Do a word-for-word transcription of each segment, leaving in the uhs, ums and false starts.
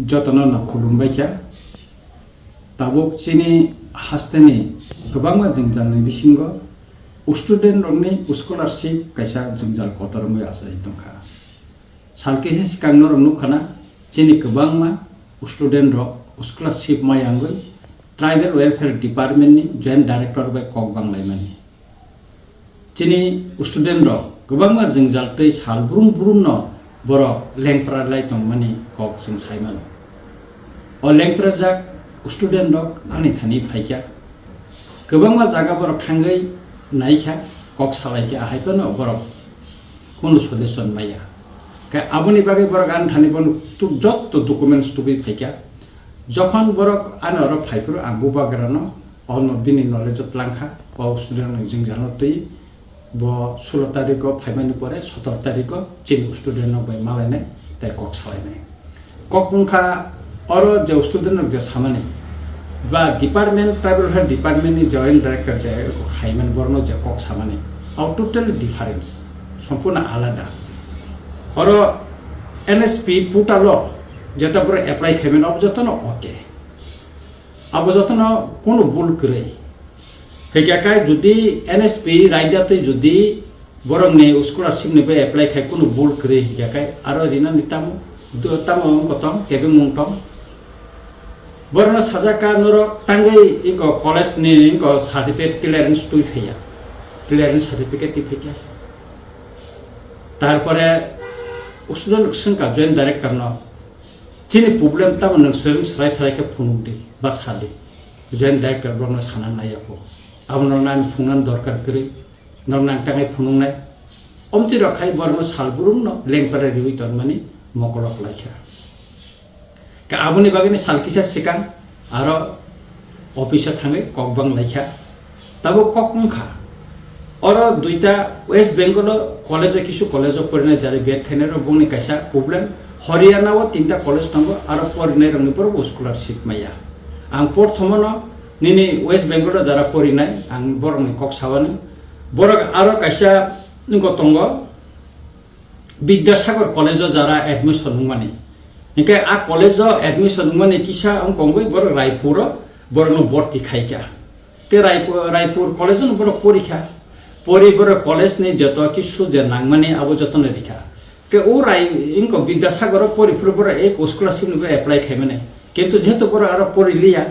Jotono no khulumbai kha. Tabuk chini hasteni kwbangma jwngjalni bisingo student rokni scholarship kaisa jwngjal kotor wngwi achai tongkha. Sal kisa swkang norok nukha na, chini kwbangma student rok scholarship maya wngwi Tribal Welfare Department ni Joint Director bai kok banglaimani. Chini student rok kwbangma jwngjal tei sal brum brum no borok lengpra lai tongmani kok chwng sai mano. O lengprajak student rok ani thani phaikha. Kwbangma jaga borok thangwi naikha, kok salaikha, ahai phano borok kunu solution maya. Khe aboni bagwi borok ani thani bono tu-, jotto documents tubui phaikha. Jokhon borok ani oro phaiphuru ang bubagrano ono bini knowledge o tlangkha, o student ni jwngjal no twi bo sulo tarikh o phaimani pore sotor tarikh o chini student rok bai malainai tei kok salainai. Kok wngkha oro je student rok je samani ba department, tribal health department ni joint director je kok khaimani borno je kok samani, o totally difference, sompurno alada. Oro N S P portal o jeta borok apply khaimani abo jotono okay, abo jotono kunu bul kwrwi. Hingkhe kai jodi N S P raida twi jodi borokni scholarship ni bai apply khai kunu bul kwrwi hingkhe kai aro rinani tamo, do-, tamo wng kotong, kebeng mung tong. Borokno sajak ka norok tangwi inko college ni inko certificate clearance twi phaiya, clearance certificate twi phaikha. Tarpore student swngkha joint director no, chini problem tamo nwng swrwng srai srai khe phunuk di ba sa di. Joint director borokno sana nai ya kho. Abo norokno ani phunuknani dorkar kwrwi, norokno ang tangai phunuknai. Omtwi rok khai borokno sal brumno lengpara riwi tonmani mokolok laikha. Khe aboni bagwino sal kisa swkang aro office o thangwi kok bang laikha. Tabuk kok wngkha, oro duita West Bengal o college o, kisu college o porinai jari B Ed khainai rok bongni kaisa problem. Haryana o tinta college tongo, aro porinai rokni borok bo scholarship maya. Ang porthomo no nini West Bengal o jara porinai ang borokni kok sawani. Borok aro kaisa wngkha tongo, Bidyasagar college o jara admission wngmani. Hinkhe a college o admission wngmani kisa wngkha wngwi borok Raipur o borokno borti khaikha. Tei Raipur, Raipur college o borok porikha. Pori borok college ni joto kisu je nangmani abo jotono rikha. Ke o Rai wngkha Bidyasagar o pori phuru borok ek scholarship ni apply khaimani. Kintu jehetu borok aro pori liya,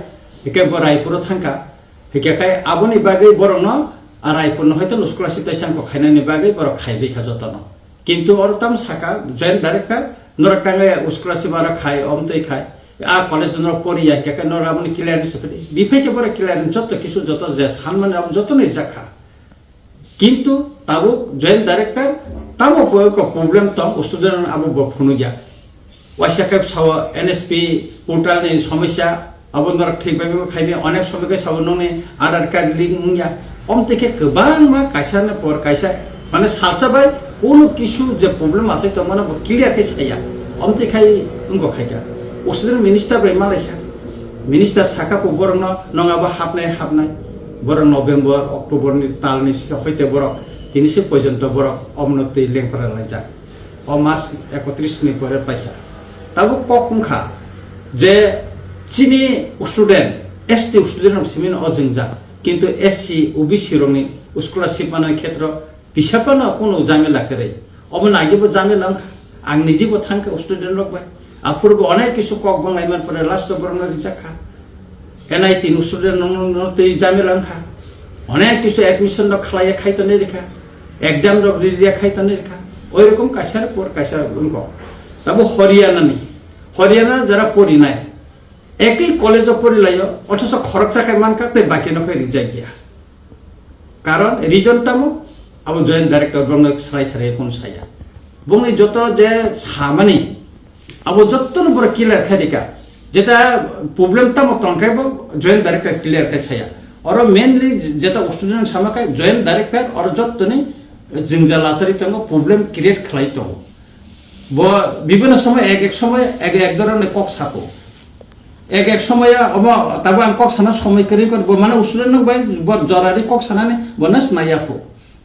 hinkhe bo Raipur o thangkha. Hinkhe kai aboni bagwi borokno a Raipur no hoito scholarship taisa wngkha khainani bagwi borok khaibai kha jotono. Kintu oro tamo saka joint director, norok tangwi scholarship aro khai, omtwi khai, a college norok poriya hinkhe kai norok aboni clearance phai di. Biphai khe borok clearance joto kisu joto je sanmani abo jotono rijak kha. Kintu tabuk joint director tamo bo eko problem tong student abo bo phunukya. Waisa khe sao N S P portal ni somosya, abo norok thik bai khaimya, onek somoi khe sao nokni Aadhaar card link wngya. Omtwi khe kwbangma kaisa ni por kaisa, mane salsa bai kunu kisu je problem asai tongmano bo clear khe saya. Omtwi khai wngkha khaikha. Student minister bai malaikha. Minister saka kho borokno nong abo hapnai hapnai. Borok November, October ni tal ni sika hoite borok tini se porjonto borok omono twi lengpra laijak. O mas ekotris ni pore paikha. Tabuk kok wngkha je chini student, S T student rok simi no o jwngjal, kintu S C, O B C rokni scholarship manani khetro bisa phano kunu jamela kwrwi. Obo nagi bo jamela wngkha. Ang niji bo thangkha student rok bai. Aphuru bo onek kisu kok banglaimani pore last o borokno rijak kha. N I T ni student no, no, no twi jamela wngkha. Onek kisu admission rok khlaiya khai tonwi rikha. Exam rok ri riya khai tonwi rikha. Oi rokom kaisa por kaisa wngkha. Tabo Haryana ni, Haryana jara porinai, ekoi college o porilaio, othocho khoroksa khai mankha tei baki no khai rijak ya. Karon reason tamo, abo joint director borokno srai srai kunu saya. Bongni joto je samani, abo jottono borok clear khai rika. Jeta problem tamo tongkhe bo joint director clear khai saya. Oro mainly jeta student sama khai joint director oro jottoni jwngjal achari tongo, problem create khlai tongo. Bo bibhinno somoy ek ek somoy ek ek dhoroner kok sako. Ek ek somoy omo tabo ang kok sana somoy kwrwi kor bo mane student no bai bor jorari kok sanani bo na snaya pho.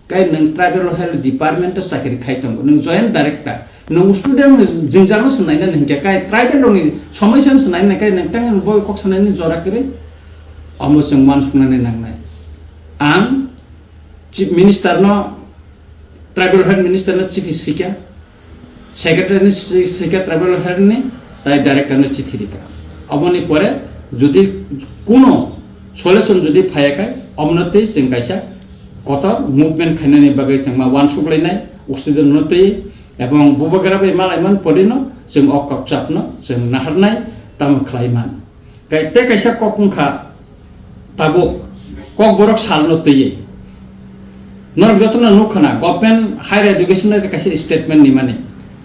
Kai nwng tribal health department o chakri khai tongo, nwng joint director, Nwng student ni jwngjal no swnaina hinkhe kai tribal rok ni somosya no swnaina kai nwng tang bo kok sanani jora kwrwi. Omo chwng uansuknani nangnai. Ang Chief Minister no, Tribal Health Minister no chithi swikha, Secretary ni swi-, swikha Tribal Health ni, tai Director no chithi rikha. Oboni pore jodi kuno solution jodi phaiya kai, omono tei chwng kaisa kotor movement khainani bagwi chwng ma uansuk lainai, student no tei ebong bubagra bai malaiman porino chwng o kokchapno chwng naharnai tamo khlaiman. Kai-, tei kaisa kok wngkha tabuk Kokborok salno twiwi. Norok jotono nukha na, government higher education no kaisa statement nimani.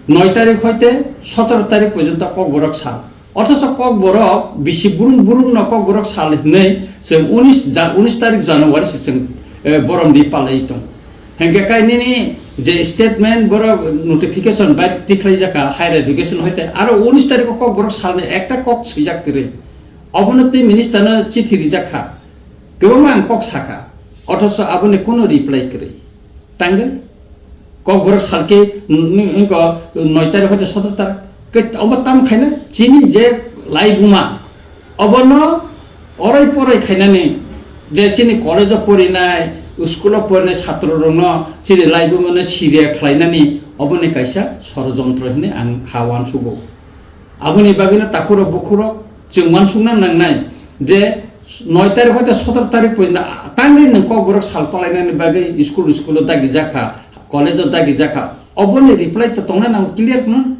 Noi tarik hoite sotoro tarik porjonto Kokborok sal. Othocho Kokborok bisi burung burung no Kokborok sal hinwi chwng unis ja-, unis tarik January se chwng, eh, borom di palai tong. Hingke kai nini je statement borok notification bai tikhlai jaka higher education hoite aro unis tarikh o Kokborok salni ekta kok swijak kwrwi. Obono tei minister no chithi rijak kha. Kwbangma ang kok saka. Othocho aboni kuno reply kwrwi. Tangwi Kokborok salke, mm, mm, ko noi tarikh hoite sotoro tarikh. Ke obo tam khaina chini je laibuma obono orai porai khainani je chini college o porinai, school o porinai satro rokno chini laibuma no siriya khlainani oboni kaisa sorojontro hinwi ang kha uansugo. Aboni bagwino takhurok bukhurok chwng uansukna nangnai je noi tarikh hoite sotoro tarikh porjonto tangwi nwng Kokborok sal palainani bagwi school, school o dagi jakha, college o dagi jakha, oboni reply to tongna nango clear no.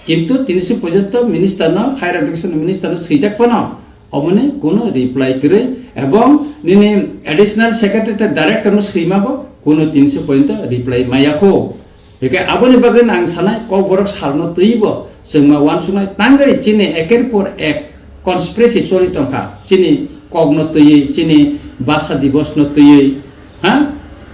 Kintu tini se porjonto minister no, higher education minister no swijak phano oboni kuno reply kwrwi, ebong nini additional secretary tei director no swima bo kuno tini se porjonto reply maya kho. Hingke aboni bagwi ang sanai, Kokborok salno twibo chwng ma uansuknai, tangwi chini eker por ek conspiracy choli tongkha, chini kokno twiwi, chini basa dibosno twiwi, ha?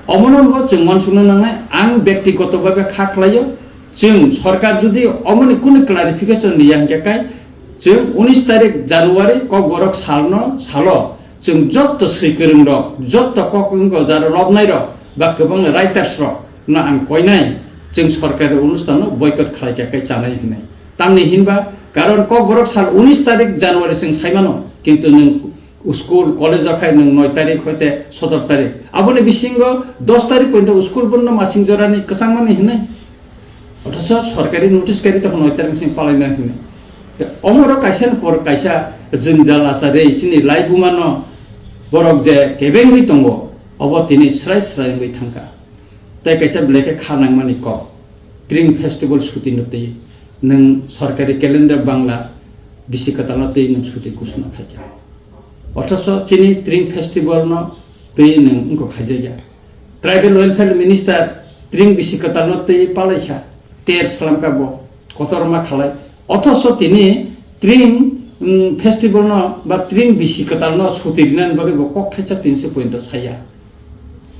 Omono bo chwng uansukna nangnai, ang byaktigoto bhabe kha khlaio, chwng sorkar jodi omoni kunu clarification riya hingke kai, chwng unis tarik January Kokborok salno salo, chwng jotto swi kwrwng rok, jotto kok wngkha jaro lobnai rok, ba kwbangma writers rok no ang koinai, chwng sorkari onusthan no boycott khlai kha khe chanai hinwi. Tamni hinba, karon Kokborok sal unis tarik January chwng saimano, kintu nwng school, college o khai nwng noi tarik hoite sotoro tarik. Aboni bisingo dos tarik pointo school bondo masing jorani kwchangmani hinwi. Othocho sorkari notice kari tokho noi tarik sing palaina hinwi. Te omoro kaisa ni por kaisa jwngjal asarwi chini laibuma no borok je kebengwi tongo, obo tini srai srai wngwi thangkha. Tei kaisa belai khe kha nangmani kok, Tring Festival suti no twi nwng sorkari calendar Bangla bisi kwtal no twi nwng suti ghosona khaikha. Othocho chini Tring Festival no twi nwng wngkok khaijakya. Tribal Welfare Minister Tring bisi kwtal no twi palaikha, ter slamkha bo, kotorma khalai. Othocho tini Tring, mm, Festival no ba Tring bisi kwtal no suti rinani bagwi bo kok thaisa tinse pointo saya.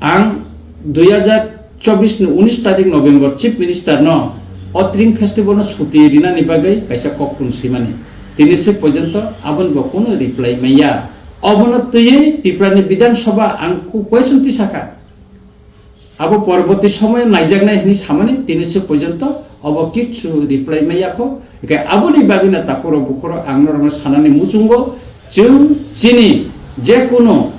Ang dui hajar chobis ni unis tarik November Chief Minister no o Tring Festival no suti rinani bagwi kaisa kok tun swimani. Tini se porjonto aboni bo kunu reply maya. Obono twiwi Tripura ni Bidhan Sabha ang ku-, question tisaka. Abo porborti somoy naijaknai hinwi samani tini se porjonto obo kichu reply maya kho. Hingke aboni bagwino takhurok bukhurok ang norokno sanani muchungo, chwng chini je kunu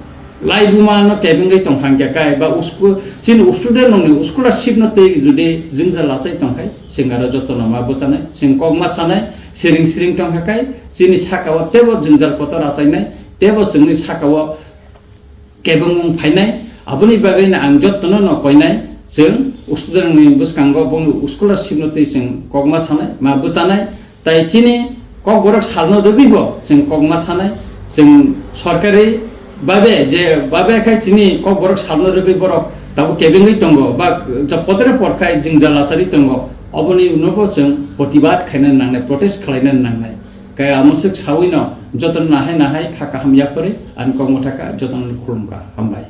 laibuma no kebengwi tongkha hingke kai ba usku-, chini student rokni scholarship no tei jodi jwngjal lachai tongkhai, chwng aro jotono ma bwchanai, chwng kok ma sanai, siring siring tongkha kai, chini saka o tebo jwngjal kotor achainai, tebo chwngni saka o kebengmung phainai, aboni bagwino ang jotono no koinai, chwng student ni bwskango boni scholarship no twi chwng kokma sanai, ma bwchanai, tai chini Kokborok salno rwgwibo chwng kokma sanai, chwng sorkari babe je babe khai chini Kokborok salno rwgwi borok tabuk kebengwi tongo, ba je potre por khai jwngjal lachari tongo, oboni unobo chwng protibad khaina nangnai, protest khlaina nangnai. Kaya mwswk sawino jotono nahai nahai kha kaham yapharwi ani kok mwthaka jotono khulumkha. Hambai.